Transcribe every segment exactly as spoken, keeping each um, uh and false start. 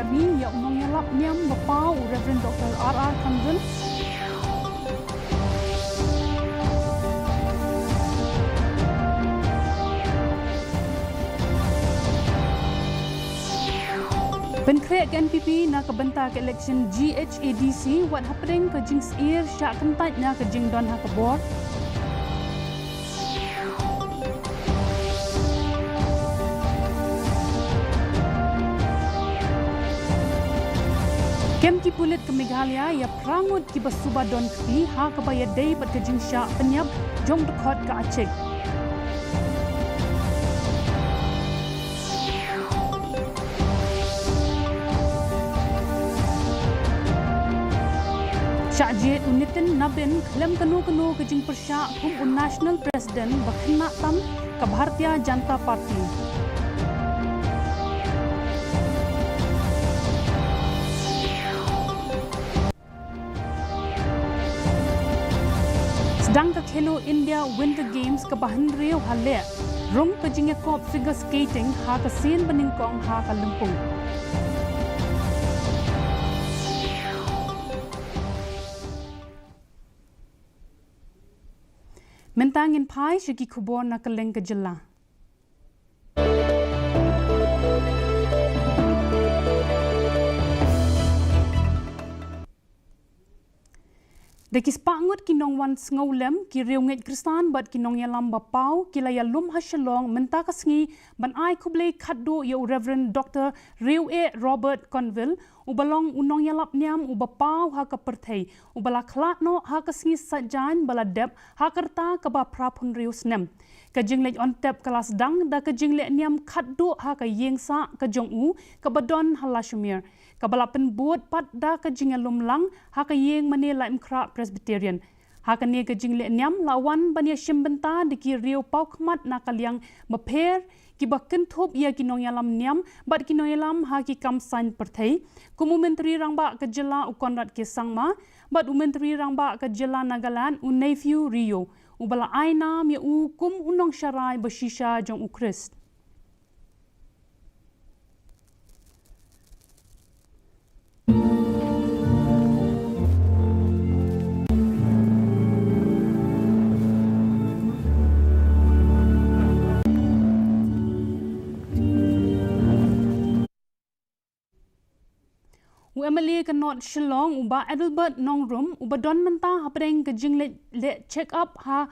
Ïa u nongïalap niam ba paw u Reverend Doctor R R Conville. Pynkhreh ka N P P na ka bynta ka election G H A D C wat hapdeng ka jingsyier shah kyntait na ka jingdon ha ka bor. Kem ki pulit ka Meghalaya ïa phra ngut kiba suba don kti ha kaba ïadei bad ka jingshah pynïap jong dkhot ka Achik. Shah jied u Nitin Nabin khlem kano kano ka jingpyrshah kum u National President ba khynnah tam ka Bharatiya Janata Party. Sdang ka Khelo India Winter Games kaba hynriew ha leh, rung ka jingïakop figure skating ha ka sien banyngkong ha ka lympung. Mynta ngin phai sha ki khubor na kylleng ka jylla. Da ki spah ngut ki nongwan sngewlem, ki riewngeit Khristan bad ki nongïalam ba paw ki la ïalum ha Shillong mynta ka sngi ban ai khublei khatduh ïa u Reverend Doctor Rieweh Robert Conville, uba long u nongïalap niam uba paw ha ka pyrthei, uba la khlad noh ha ka sngi Saitjaiñ ba la dep ha ka rta kaba phra phew hynriew snem. Ka jingleit on tep ka la sdang da ka jingleh niam khatduh ha ka ïing sah ka jong u kaba don ha Lashumere, kaba la pynbud pat da ka jingïalum lang ha ka ïing mane Laitumkhrah Presbyterian. Ha kane ka jingleh niam la wan ban ïashim bynta da ki riew paw khmat na ka liang bapher, kiba kynthup ïa ki nongïalam niam bad ki nongïalam ha ki kam saiñ pyrthei, kum u Myntri Rangbah ka jylla u Conrad K Sangma bad u Myntri Rangbah ka jylla Nagaland u Neiphiu Rio, uba la ai nam ïa u kum u nongsharai ba shisha jong u Khrist. U M L A ka North Shillong, u Bah Adelbert Nongrum, uba don mynta hapdeng ka jingleit leh check up ha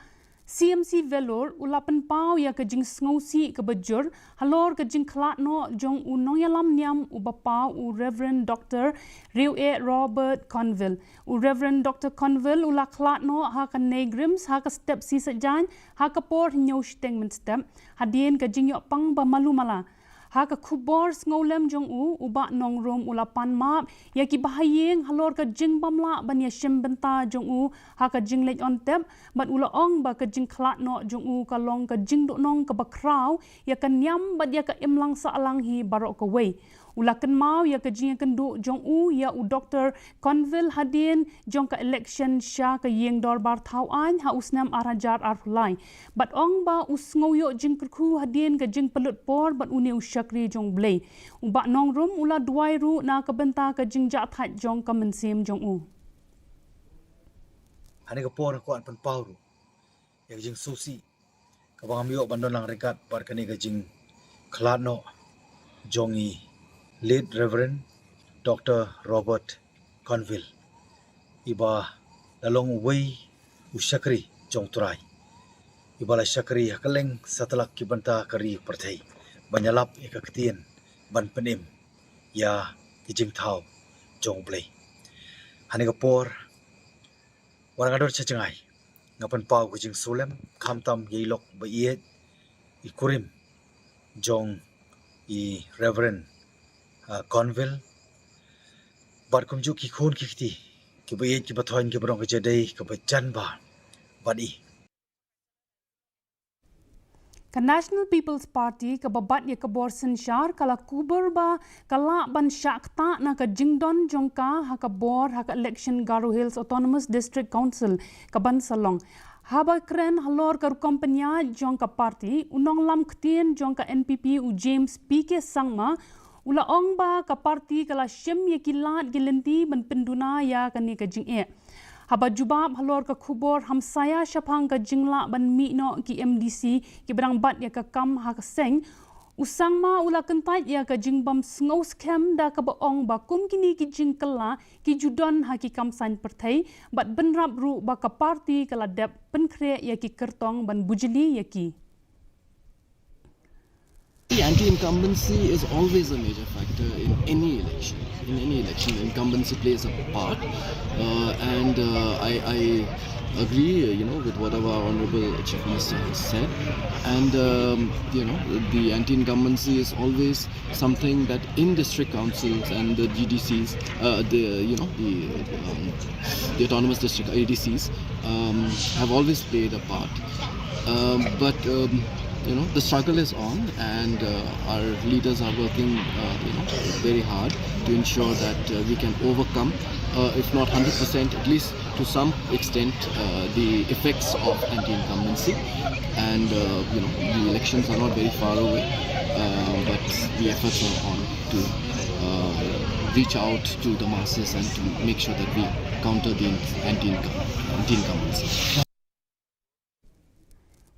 C M C Vellore, u la pynpaw ïa ka jingsngewsih kaba jur halor ka jingkhlad noh jong u nongïalam niam uba paw u Reverend Doctor Rieweh Robert Conville. U Reverend Doctor Conville u la khlad noh ha ka NEIGRIHMS ha ka step sngi Saitjaiñ ha ka por hynñiew shiteng mynstep, hadien ka jingïoh pang ba malu mala. Ha ka khubor sngewlem jong u, u Bah Nongrum u la pan map ïa ki bahaïing halor ka jingbym lah ban ïashim bynta jong u ha ka jingleit on tep, bad u la ong ba ka jingkhlad noh jong u ka long ka jingduhnong kaba khraw ïa ka niam bad ïa ka imlang sahlang hi baroh kawei. U la kynmaw ïa ka jingïakynduh jong u ïa u Doctor Conville hadien jong ka election sha ka ïing dorbar thaw aiñ ha u snem ar hajar arphew lai, bad ong ba u sngew ïoh jingkyrkhu hadien ka jingpynlut por bad une u shakri jong U Blei. U Bah Nongrum u la duwai ruh na ka bynta ka jingjahthait jong ka mynsiem jong u. Hane ka por nga kwah pynpaw ruh ïa ka jingsngewsih kaba ngam ïoh ban don lang ryngkat bad kane ka jingkhlad noh jong i Late Reverend Doctor Robert Conville, iba la long uwei u shakri jong U Trai, iba la shakri ha kylleng satlak ki bynta ka ri pyrthei ban ïalap ïa ka ktien, ban pynim ïa ki jingthaw jong U Blei. Hane ka por, wat nga don sha jngai, nga pynpaw ka jingsngewlem khamtam ïa i lok ba ïeit, i kurim jong i Reverend, ah, Conville, bad kumjuh ki khun ki kti kiba ïeit kiba thoiñ kiba rong ka jadei kaba jan bha bad i. Ka National People's Party kaba bat ïa ka bor synshar ka la kubur ba ka lah ban shah ktah na ka jingdon jong ka ha ka bor ha ka election Garo Hills Autonomous District Council kaban sa long. Haba kren halor ka rukom pynïaid jong ka party, u nonglam ktien jong ka N P P u James P K Sangma, U la ong ba ka party ka la shim ïa ki lad ki lynti ban pynduna ïa kane ka jingeh. Haba jubab halor ka khubor hamsaia shaphang ka jinglah ban mih noh ki M D C kiba dang bat ïa ka kam ha ka seng, u Sangma u la kyntait ïa ka jingbym sngew skhem da kaba ong ba kum kine ki jingkylla ki ju don ha ki kam saiñ pyrthei, bad bynrap ruh ba ka party ka la dep pynkhreh ïa ki kyrtong ban bujli ïa ki. The anti-incumbency is always a major factor in any election. In any election, incumbency plays a part, uh, and uh, I, I agree, uh, you know, with whatever our honourable Chief Minister has said. And um, you know, the anti-incumbency is always something that in district councils and the G D Cs, uh, the you know the um, the autonomous district A D Cs um, have always played a part. Um, but um, you know, the struggle is on, and uh, our leaders are working uh, you know, very hard to ensure that uh, we can overcome, uh, if not one hundred percent, at least to some extent, uh, the effects of anti-incumbency. And uh, you know, the elections are not very far away, uh, but the efforts are on to uh, reach out to the masses and to make sure that we counter the anti-incum- anti-incumbency.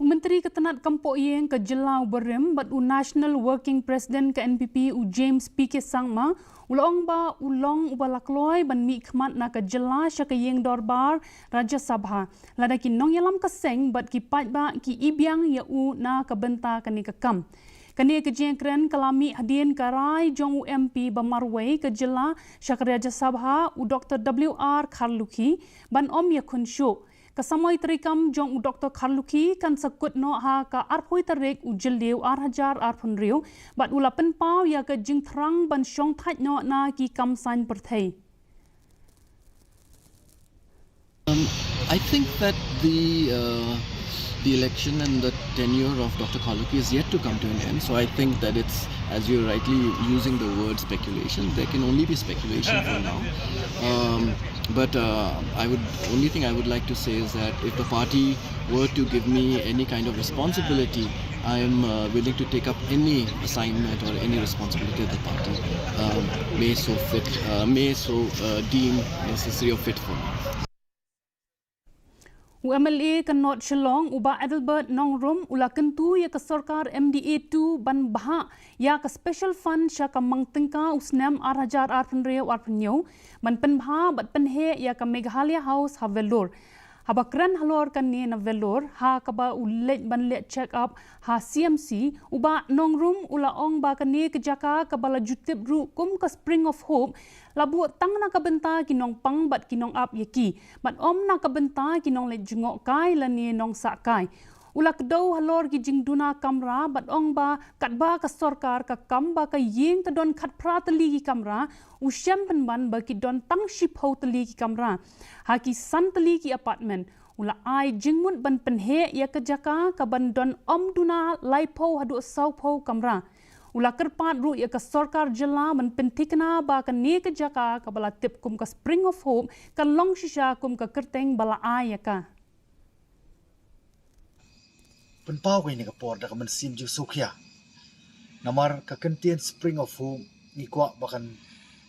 U Myntri ka tnad kam pohïing ka jylla u barim bad u National Working President ka N P P u James P K Sangma u la ong ba u long uba la kloi ban mih khmat na ka jylla sha ka ïing dorbar Rajya Sabha lada ki nongïalam ka seng bad ki paidbah ki i biang ïa u na ka bynta kane ka kam. Kane ka jingkren ka la mih hadien ka rai jong u M P ba marwei ka jylla sha ka Rajya Sabha u Doctor W R Kharlukhi ban ym ïakhun shuh. Ka samoi treikam jong u Doctor Kharlukhi kan sa kut noh ha ka arphew tarik u Jylliew ar hajar arphew hynriew bad u la pynpaw ïa ka jingthrang ban shongthait noh na ki kam saiñ pyrthei. Um, I think that the uh, the election and the tenure of Doctor Kharlukhi is yet to come to an end. So I think that it's, as you're rightly using the word speculation, there can only be speculation for now. Um, but uh, I would only thing I would like to say is that if the party were to give me any kind of responsibility, I am uh, willing to take up any assignment or any responsibility of the party um, may so fit, uh, may so uh, deem necessary or fit for me. U M L A ka North Shillong u Bah Adelbert Nongrum u la kyntu ïa ka sorkar M D A two ban bhah ïa ka special fund sha ka mang tyngka u snem ar hajar arphew hynriew arphew hynñiew ban pynbha bad pynheh ïa ka Meghalaya House ha Vellore. Haba kren halor kane na Vellore ha kaba u leit ban leh check up ha C M C, u Bah Nongrum u la ong ba kane ka jaka kaba la ju tip ruh kum ka Spring of Hope la buh tang na ka bynta ki nongpang bad ki nongap ïa ki bad ym na ka bynta ki nongleit jngoh kai lane nongsah kai. U la kdew halor ki jingduna kamra bad ong ba katba ka sorkar ka kam ba ka ïing ka don khatphra tylli ki kamra, u shem pynban ba ki don tang shiphew tylli ki kamra ha ki san tylli ki apartment. U la ai jingmut ban pynheh ïa ka jaka kaban don ym duna laiphew haduh sawphew kamra. U la kyrpad ruh ïa ka sorkar jylla ban pynthikna ba kane ka jaka kaba la tip kum ka Spring of Hope kan long shisha kum ka kyrteng ba la ai ïa ka. Pynpaw ka ïa kane ka por da ka mynsiem jingsngewkhia. Namar ka kyntien Spring of Hope ngi kwah ba kan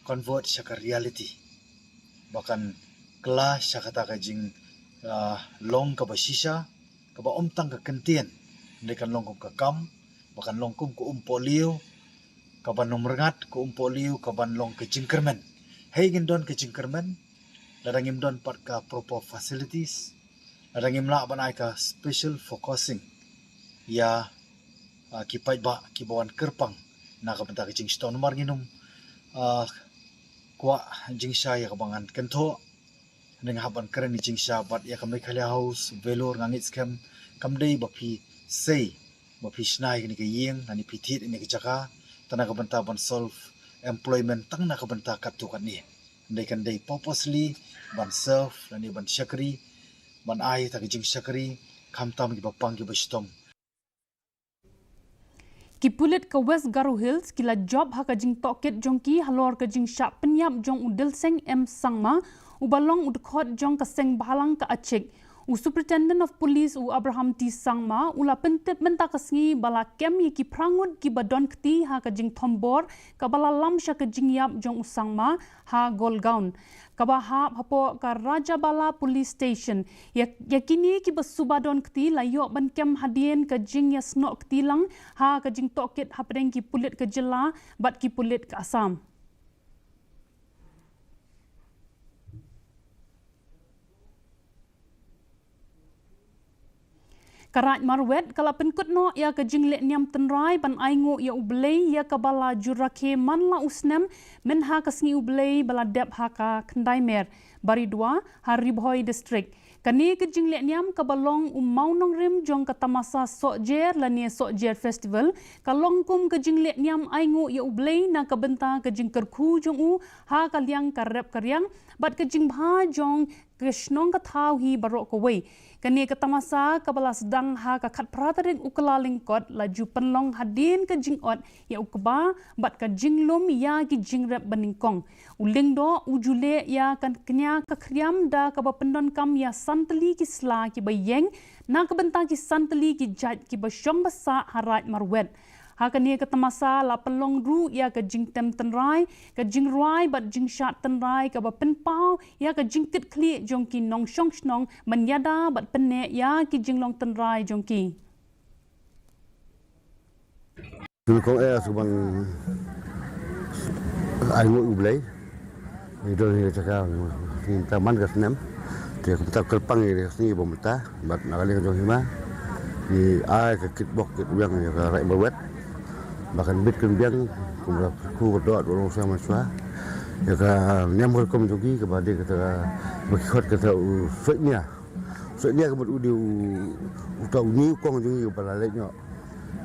convert sha ka reality, ba kan kylla sha kata ka jing, ah, long kaba shisha, kaba ym tang ka kyntien, hynrei kan long kum ka kam, ba kan long kum ka umpohliew, kaban ym rngat, ka umpohliew kaban long ka jingkyrmen. Hei ngin don ka jingkyrmen lada ngim don pat ka proper facilities, lada ngim lah ban ai ka special focusing ïa, ah, ki paidbah kiba wan kyrpang na ka bynta ka jingshitom. Namar ngin ym, ah, kwah jingshai ïa kaba ngan kynthoh. Nga hap ban kren ïa ka jingshisha bad ïa ka Meghalaya House Vellore, nga ngeit skhem kam dei ba phi sei, ba phi shna ïa kane ka ïing, lane phi thied ïa kane ka jaka tang na ka bynta ban solve employment tang na ka bynta katto katne. Hynrei kan dei purposely ban serve lane ban shakri, ban ai ïa ka jingshakri khamtam kiba pang kiba shitom. Ki pulit ka West Garo Hills ki la jop ha ka jingtohkit jong ki halor ka jingshah pynïap jong u Dilseng M Sangma, uba long u dkhot jong ka seng bhalang ka Achik. U Superintendent of Police u Abraham T Sangma u la pyntip mynta ka sngi ba la kem ïa ki phra ngut kiba don kti ha ka jingthombor kaba la lam sha ka jingïap jong u Sangma ha Golgaon, kaba hap hapoh ka Rajabala Police Station. Ïa, ïa kine kiba suba don kti la ïoh ban kem hadien ka jingïasnoh kti lang ha ka jingtohkit hapdeng ki pulit ka jylla bad ki pulit ka Assam. Ka Raid Marwet ka la pynkut noh ïa ka jingleh niam tynrai ban ainguh ïa U Blei ïa kaba la jur rakhe man la u snem, mynha ka sngi U Blei ba la dep ha ka Khyndai Mer, Baridua, ha Ri Bhoi District. Kane ka jingleh niam kaba long u mawnongrim jong ka tamasa Sohjer lane Sohjer Festival, ka long kum ka jingleh niam ainguh ïa U Blei na ka bynta ka jingkyrkhu jong u ha ka liang ka rep ka riang bad ka jingbha jong ka shnong ka thaw hi baroh kawei. Kane ka tamasa kaba la sdang ha ka khatphra tarik u Kyllalyngkot la ju pynlong hadien ka jingot ïa u kba bad ka jinglum ïa ki jingrep banyngkong. U Lyngdoh u ju leh ïa ka kñia ka khriam da kaba pyndonkam ïa san tylli ki sla kiba ïeng na ka bynta ki san tylli ki jait kiba shong ba sah ha Raid Marwet. Ha kane ka tamasa la pynlong ruh ïa ka jingtem tynrai, ka jingrwai bad jingshad tynrai kaba pynpaw ïa ka jingkitkhlieh jong ki nongshong shnong ban ïada bad pynneh ïa ki jinglong tynrai jong ki. Nyngkong eh sa ban ainguh U Blei. Ngi don hi ka jaka ngi mynta man ka snem. Te kumta kyrpang ïa ka sngi ba mynta bad na ka liang jong hima ngi ai ka kitbok kitwiang ïa ka Raid Marwet ba kan bit kan biang kumba kyrkhu ka doh ba long sha mynshuwa. Ïa ka niam ka rukom jong ki kaba dei kata ba ki khot kata u Soitnia. Soitnia ka mut u dei u, uta u ñiewkong jong ngi uba la leit noh.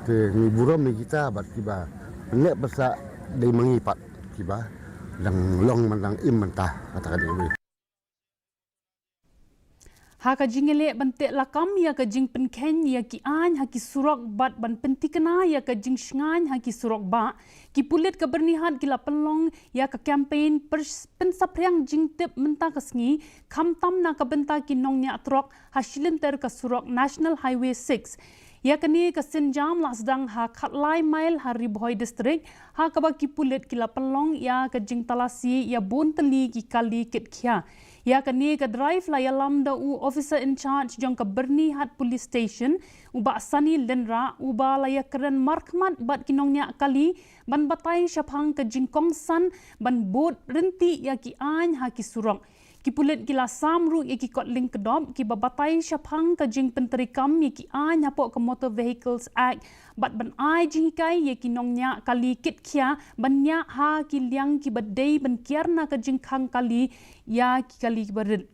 Te ngi burom ïa kita bad kiba neh ba sah dei ma ngi pat kiba dang long man dang im mynta kata ka dei. Ha ka jingïaleh ban teh lakam ïa ka jingpynkheiñ ïa ki aiñ ha ki surok bad ban pynthikna ïa ka jingshngaiñ ha ki surok bah, ki pulit ka Byrnihat ki la pynlong ïa ka campaign pyrs-, pynsaphriang jingtip mynta ka sngi, khamtam na ka bynta ki nongñiah trok ha shilynter ka surok National Highway six. Ïa kane ka sienjam la sdang ha Khatlai Mail ha Ri Bhoi District, ha kaba ki pulit ki la pynlong ïa ka jingtalasi ïa bun tylli ki kali kit khia. Ïa kane ka drive la ïalam da u officer in charge jong ka Byrnihat Police Station, u Bah Sunny Lyngdoh, uba la ïakren markhmat bad ki nongñiah kali ban batai shaphang ka jingkongsan ban bud ryntih ïa ki aiñ ha ki surok. Ki pulit ki la sam ruh ïa ki kot lyngkdop kiba batai shaphang ka jingpyntreikam ïa ki aiñ hapoh ka Motor Vehicles Act bad ban ai jinghikai ïa ki nongñiah kali kit khia ban ñiah ha ki liang kiba dei ban kiar na ka jingkhang kali ïa ki kali kiba rit.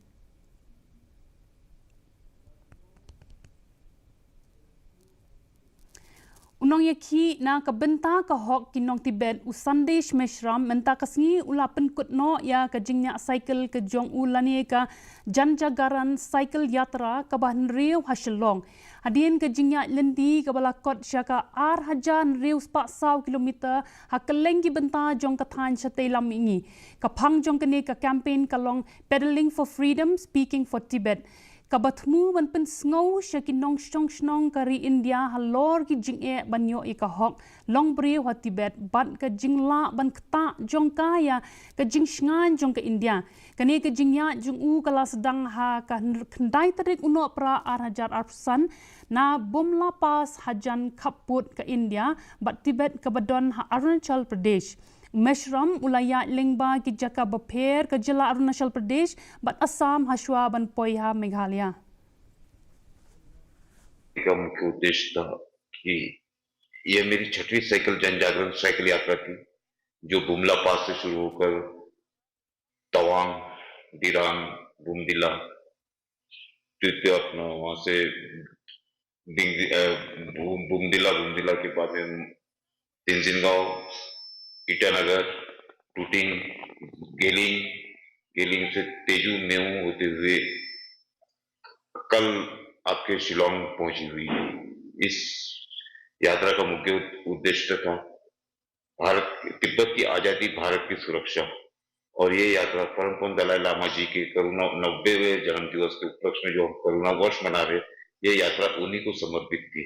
U nongïakhih na ka bynta ka hok ki nong Tibet u Sandesh Meshram mynta ka sngi u la pynkut noh ïa ka jingñiah cycle ka jong u lane ka Jan Jagaran Cycle Yatra kaba hynriew ha Shillong. Hadien ka jingïaid lynti kaba la kot sha ka ar hajar hynriew spah saw kilometer ha kylleng ki bynta jong ka thaiñ shatei lam mihngi. Ka phang jong kane ka campaign ka long Pedaling for Freedom, Speaking for Tibet. Kaba thmu ban pynsngew sha ki nongshong shnong ka ri India halor ki jingeh ban ïoh ïa ka hok long briew ha Tibet bad ka jinglah ban ktah jong ka ïa ka jingshngaiñ jong ka India. Kane ka jingïaid jong u ka la sdang ha ka hyn-, khyndai tarik u Nohprah ar hajar arphew san na Bumla Pass hajan khappud ka India bad Tibet kaba don ha Arunachal Pradesh. Meshram u la ïaid lyngba ki jaka bapher ka jylla Arunachal Pradesh bad Assam hashwa ban poi ha Meghalaya. का मुख्य उद्देश्य था कि यह मेरी छठवीं साइकिल जन जागरण साइकिल यात्रा थी, जो बुमला पास से शुरू होकर तवांग, दिरांग, बुमदिला, तो, तो अपना वहां से बिंग-, अ, बु-, बुमदिला, बुमदिला के बाद में तेंजिनगांव, ईटानगर, टूटिंग, गेलिंग, गेलिंग से तेजू मेऊ होते हुए कल आपके शिलोंग पहुंची हुई है। इस यात्रा का मुख्य उद-, उद्देश्य था भारत, तिब्बत की आजादी, भारत की सुरक्षा। और ये यात्रा परम पूज्य दलाई लामा जी के करुणा नब्बेवें जन्म दिवस के उपलक्ष्य में जो हम करुणा वर्ष मना रहे हैं, ये यात्रा उन्हीं को समर्पित थी।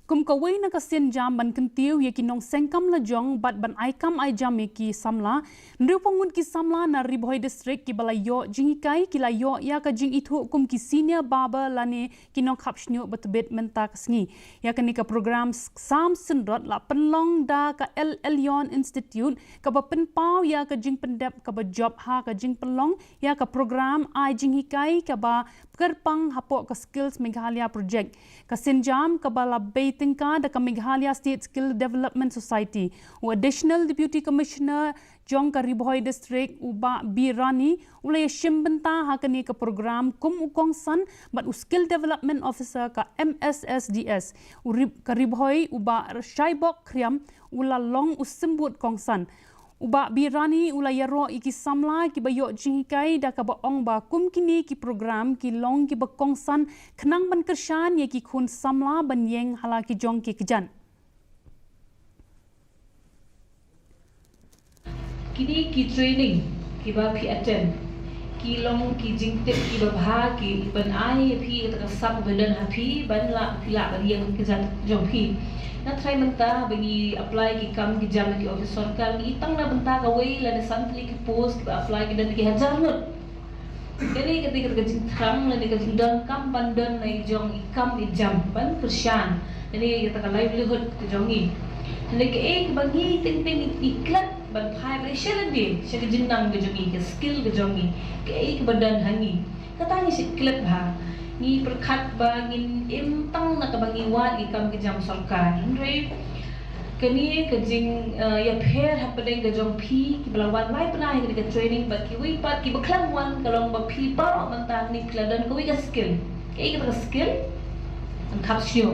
Kum kawei na ka sienjam ban kyntiew ïa ki nongseng kam lajong bad ban ai kam ai jam ïa ki samla, hynriew phew ngut ki samla na Ri Bhoi District kiba la ïoh jinghikai ki la ïoh ïa ka jingithuh kum ki senior barber lane ki nongkhap shñiuh ba tbit mynta ka sngi. Ïa kane ka program Sam Synrot la pynlong da ka El Elyon Institute kaba pynpaw ïa ka jingpyndep kaba jop ha ka jingpynlong ïa ka program ai jinghikai kaba kyrpang hapoh ka Skills Meghalaya Project. Ka sienjam kaba la bei tyngka da ka Meghalaya State Skill Development Society. U Additional Deputy Commissioner jong ka Ri Bhoi District, u Bah B Rani, u la ïashim bynta ha kane ka program kum u kongsan bad u Skill Development Officer ka M S S D S. U Ri-, ka Ri Bhoi, u Bah Shaibok Khriam, u la long u symbud kongsan. U Bah B Rani u la ïaroh ïa ki samla kiba ïoh jinghikai da kaba ong ba kum kine ki program ki long kiba kongsan khnang ban kyrshan ïa ki khun samla ban ïeng ha la ki jong ki kjat. Kine ki training kiba phi attend ki long ki jingtip kiba bha ki ban ai ïa phi kata ka sap ba don ha phi ban lah phi lah ban ïeng ha ki kjat jong phi. Nga tharai mynta ba ngi apply ki kam ki jam ki office sorkar ngi tang na bynta kawei lane san tylli ki post kiba apply ki don ki hajar ngut. Kane ka dei kata ka jingthrang lane ka jingdonkam ban don na i jong i kam i jam ban kyrshan lane kata ka livelihood ka jong ngi. Lane kaei kaba ngi teng teng i klet ban phai ba sha lade sha ka jingnang ka jong ngi, ka skill ka jong ngi, kaei kaba don ha ngi. Kata ngi shu klet bha. Ngi pyrkhat ba ngin im tang na kaba ngi wad i kam ki jam sorkar. Hynrei kane ka jing, eh, ïapher hapdeng ka jong phi kiba la wan lai pynai ha kane ka training bad kiwei pat kiba khlem wan ka long ba phi baroh mynta ngi phi la don kawei ka skill. Kaei kata ka skill? Nang khap shñiuh.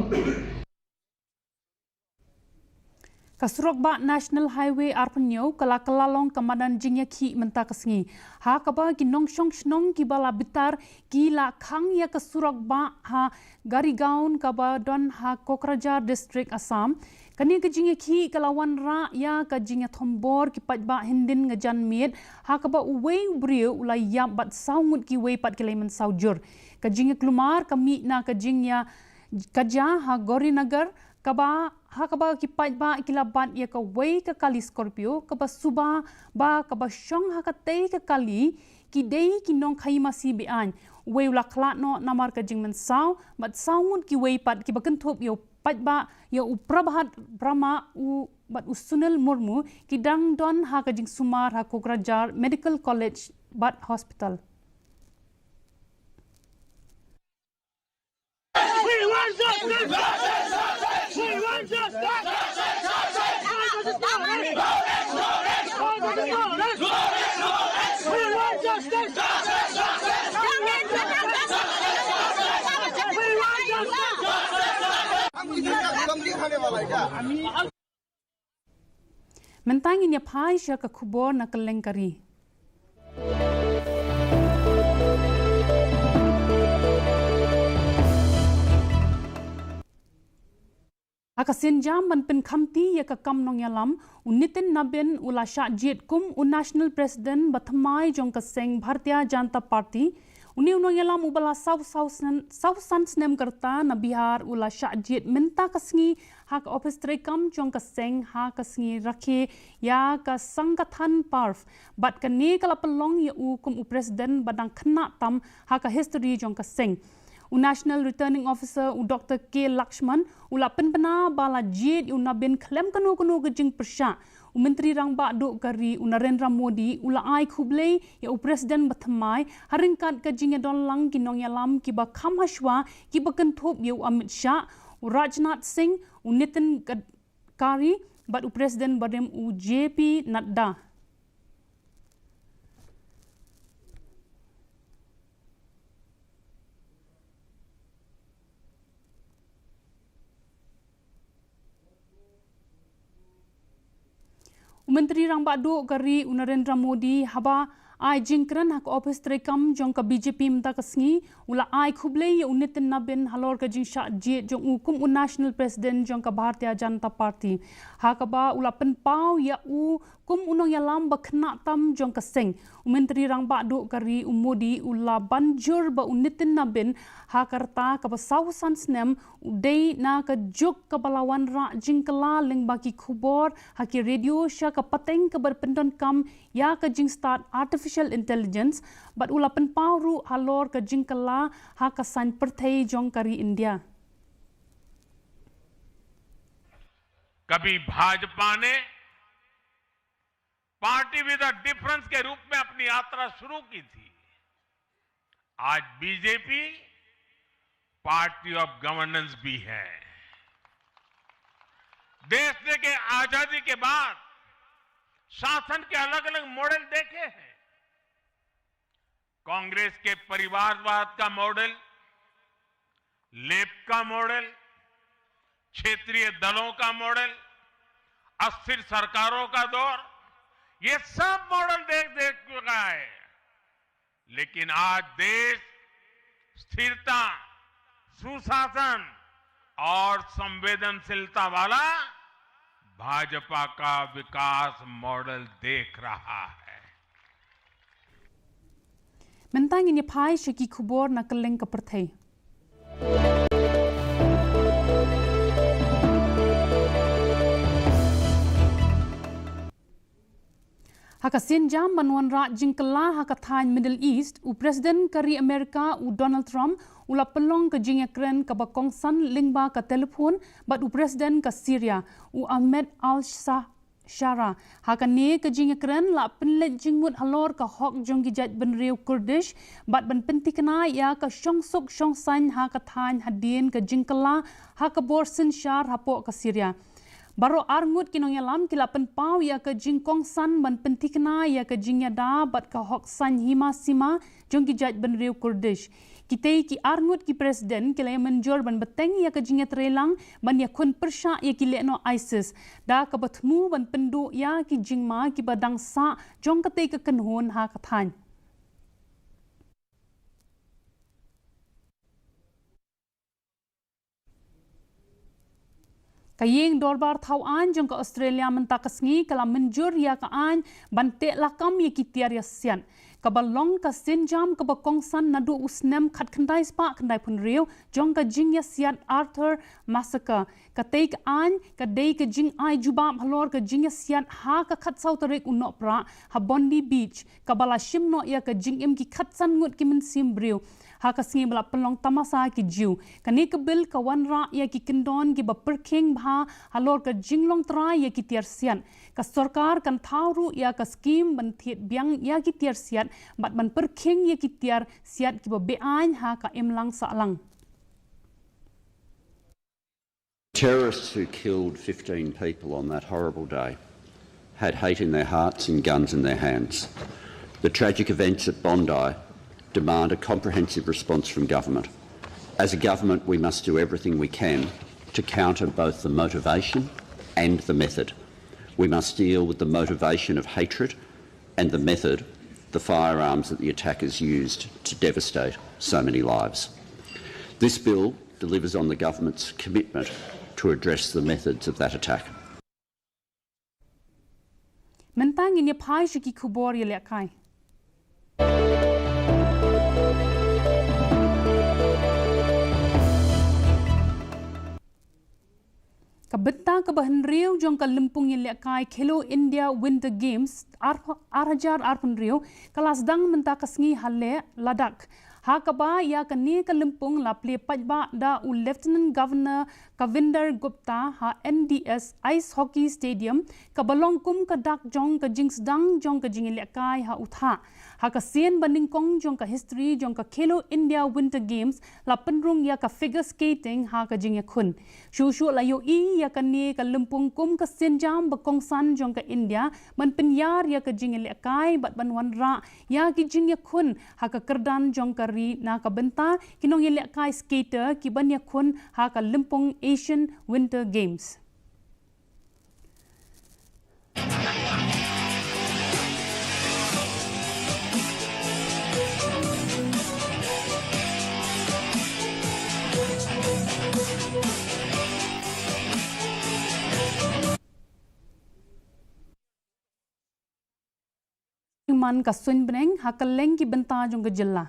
Ka surok bah National Highway arphew hynñiew ka la kylla long ka madan jingïakhih mynta ka sngi, ha kaba ki nongshong shnong kiba la bitar ki la khang ïa ka surok bah ha Garigaon kaba don ha Kokrajhar District, Assam. Kane ka jingïakhih ka la wanrah ïa ka jingïathombor ki paidbah hynnin ka janmiet, ha kaba uwei u briew u la ïap bad saw ngut kiwei pat ki la ïa mynsaw jur. Ka jingïakulmar ka mih na ka jingïakajia ha Gaurinagar, kaba, ha kaba ki paidbah ki la bat ïa kawei ka kali Scorpio kaba suba ba kaba shong ha katei ka kali ki dei ki nongkhaïi masi be-aiñ. Uwei u la khlad noh namar ka jingmynsaw bad saw ngut kiwei pat kiba kynthup ïa u paidbah, ïa u Prabhat Brahma u bad u Sunil Murmu, ki dang don ha ka jingsumar ha Kokrajhar Medical College bad Hospital. We want justice! We want justice! We want justice! Mynta ngin ïa phai sha ka khubor na kylleng ka ri. Ha ka sienjam ban pynkhamti ïa ka kam nongïalam, u Nitin Nabin u la shah jied kum u National President ba thymmai jong ka seng Bharatiya Janata Party. Une u nongïalam uba la saw, saw snem, saw san snem ka rta na Bihar u la shah jied mynta ka sngi ha ka ophis treikam jong ka seng ha ka sngi rakhe ïa ka Sangathan Parv. Bad kane ka la pynlong ïa u kum u president ba dang khynnah tam ha ka history jong ka seng. U National Returning Officer u Doktor K Lakshman u la pynbna ba la jied ïa u Nabin khlem kano kano ka jingpyrshah. U Myntri Rangbah Duh ka ri u Narendra Modi u la ai khublei ïa u President ba thymmai ha ryngkat ka jingïadon lang ki nongïalam kiba kham hashwa kiba kynthup ïa u Amit Shah, u Rajnath Singh, u Nitin Gadkari bad u President barim u J P Nadda. U Myntri Rangbah Duh ka ri u Narendra Modi haba Ai jingkren ha ka ophis treikam jong ka B J P mynta ka sngi, u la ai khublei ïa u Nitin Nabin halor ka jingshah jied jong u kum u National President jong ka Bharatiya Janata Party. Ha kaba u la pynpaw ïa u kum u nongïalam ba khynnah tam jong ka seng. U Myntri Rangbah Duh ka ri u Modi u la ban jur ba u Nitin Nabin ha ka rta kaba saw san snem, u dei na ka juk kaba la wanrah jingkylla lyngba ki khubor ha ki radio sha ka pateng kaba pyndonkam ïa ka jingstad artificial intelligence, bad u la pynpaw ruh halor ka jingkylla ha ka saiñ pyrthei jong ka ri India. कभी भाजपा ने पार्टी विद अ डिफरेंस के रूप में अपनी यात्रा शुरू की थी, आज बीजेपी पार्टी ऑफ गवर्नेंस भी है। देश ने के आजादी के बाद शासन के अलग-अलग मॉडल देखे हैं। कांग्रेस के परिवारवाद का मॉडल, लेफ्ट का मॉडल, क्षेत्रीय दलों का मॉडल, अस्थिर सरकारों का दौर, ये सब मॉडल देख देख चुका है। लेकिन आज देश स्थिरता, सुशासन और संवेदनशीलता वाला भाजपा का विकास मॉडल देख रहा है। Mynta ngin ïa phai sha ki khubor na kylleng ka pyrthei. Ha ka sienjam ban wanrah jingkylla ha ka thaiñ Middle East, u President ka ri Amerika u Donald Trump u la pynlong ka jingïakren kaba kongsan lyngba ka telephone bad u President ka Syria u Ahmed al-Sharaa. Ha kane ka jingïakren la pynleit jingmut halor ka hok jong ki jaitbynriew Kurdish bad ban pynthikna ïa ka shongsuk shongsaiñ ha ka thaiñ hadien ka jingkylla ha ka bor synshar hapoh ka Syria. Baroh arngut ki nongïalam ki la pynpaw ïa ka jingkongsan ban pynthikna ïa ka jingïada bad ka hok saiñ hima sima jong ki jaitbynriew Kurdish. Kitei ki arngut ki president ki la ïa mynjur ban bteng ïa ka jingïatreilang ban ïakhun pyrshah ïa ki lehnoh ISIS, da kaba thmu ban pynduh ïa ki jingma kiba dang sah jong katei ka kynhun ha ka thaiñ. Ka ïing dorbar thaw aiñ jong ka Australia mynta ka sngi ka la mynjur ïa ka aiñ ban teh lakam ïa ki tiar ïasiat, kaba long ka sienjam kaba kongsan naduh u snem khatkhyndai spah khyndai phew hynriew jong ka jingïasiat Arthur Massacre. Katei ka aiñ ka dei ka jingai jubab halor ka jingïasiat ha ka khatsaw tarik u Nohprah ha Bondi Beach, kaba la shim noh ïa ka jingim ki khatsan ngut ki mynsiem briew ha ka sngi ba la pynlong tamasa ki Jiw. Kane ka bill ka wanrah ïa ki kyndon kiba pyrkhing bha halor ka jinglong trai ïa ki tiar siat. Ka sorkar kan thaw ruh ïa ka skim ban thied biang ïa ki tiar siat bad ban pyrkhing ïa ki tiar siat kiba beaiñ ha ka imlang sahlang. Terrorists who killed fifteen people on that horrible day had hate in their hearts and guns in their hands. The tragic events at Bondi demand a comprehensive response from government. As a government, we must do everything we can to counter both the motivation and the method. We must deal with the motivation of hatred and the method, the firearms that the attackers used to devastate so many lives. This bill delivers on the government's commitment to address the methods of that attack. Mynta ngin ïa phai sha ki khubor ïalehkai. Ka bynta kaba hynriew jong ka lympung ïalehkai Khelo India Winter Games ar, ar hajar arphew hynriew ka la sdang mynta ka sngi ha Leh, Ladakh. Ha kaba ïa kane ka lympung la plie paidbah da u Lieutenant Governor Kavinder Gupta ha N D S Ice Hockey Stadium, kaba long kum ka dak jong ka jingsdang jong ka jingïalehkai ha u thah. Ha ka sien ba nyngkong jong ka history jong ka Khelo India Winter Games la pynrung ïa ka figure skating ha ka jingïakhun. Shuh shuh la ïohi ïa kane ka lympung kum ka sienjam ba kongsan jong ka India ban pynïar ïa ka jingïalehkai bad ban wanrah ïa ki jingïakhun ha ka kyrdan jong ka ri na ka bynta ki nongïalehkai skater kiban ïakhun ha ka lympung Asian Winter Games. man ka suiñ bneng ha kylleng ki bynta jong ka jylla.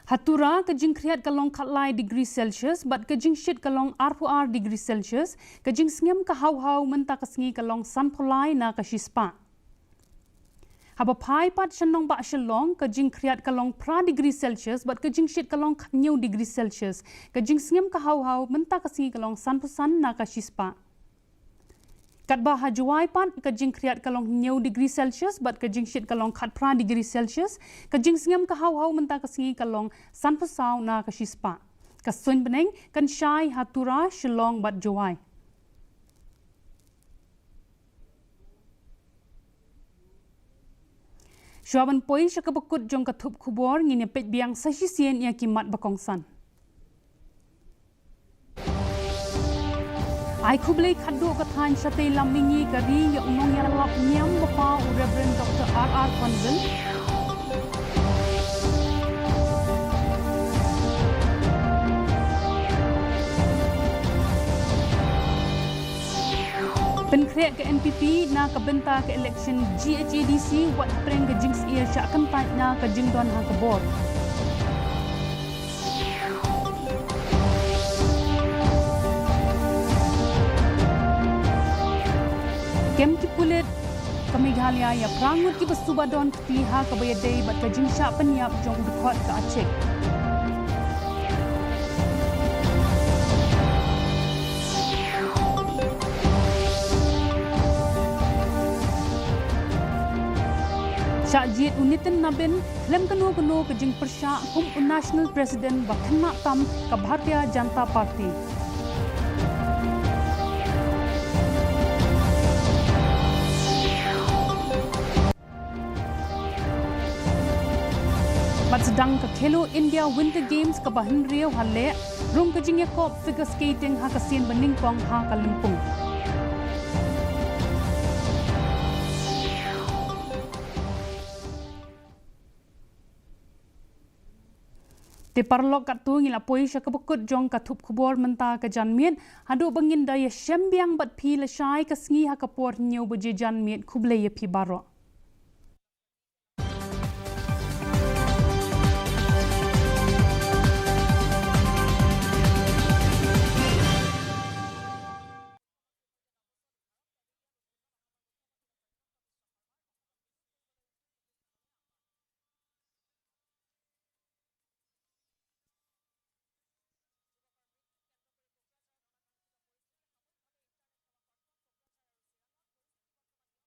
Ha Tura ka jingkhriat ka long khatlai degree Celsius bad ka jingshit ka long arphew ar degree Celsius, ka jingsngem ka haw haw mynta ka sngi ka long sanphew lai na ka shispah. Haba phai pat sha nongbah Shillong ka jingkhriat ka long phra degree Celsius bad ka jingshit ka long hynñiew degree Celsius, ka jingsngem ka haw haw mynta ka sngi ka long sanphew san na ka shispah. Katba ha Jowai pat ka jingkhriat ka long hynñiew degree Celsius bad ka jingshit ka long khatphra degree Celsius, ka jingsngem ka haw haw mynta ka sngi ka long sanphew saw na ka shispah. Ka suiñ bneng kan shai ha Tura, Shillong bad Jowai. Shuwa ban poi sha kaba kut jong ka thup khubor, ngin ïa peit biang sa shisien ïa ki mat ba kongsan. Ai khublei khatduh ka thaiñ shatei lam mihngi ka ri ïa u nongïalap niam bapha u Reverend Doctor R R Conville. Pynkhreh ka N P P na ka bynta ka election G H A D C, wat hapdeng ka jingsyier shah kyntait na ka jingdon ha ka bor. Kem ki pulit ka Meghalaya ïa phra ngut kiba suba don kti ha kaba ïadei bad ka jingshah pynïap jong u dkhot ka Achik. Shah jied u Nitin Nabin khlem kano kano ka jingpyrshah kum u National President ba khynnah tam ka Bharatiya Janata Party. Bad sdang ka Khelo India Winter Games kaba hynriew ha leh, rung ka jingïakop figure skating ha ka sien ba nyngkong ha ka lympung. Te paralok, katto ngi la poi sha kaba kut jong ka thup khubor mynta ka janmiet, haduh ba ngin da ïashem biang bad phi lashai ka sngi ha ka por hynñiew baje janmiet, khublei ïa phi baroh.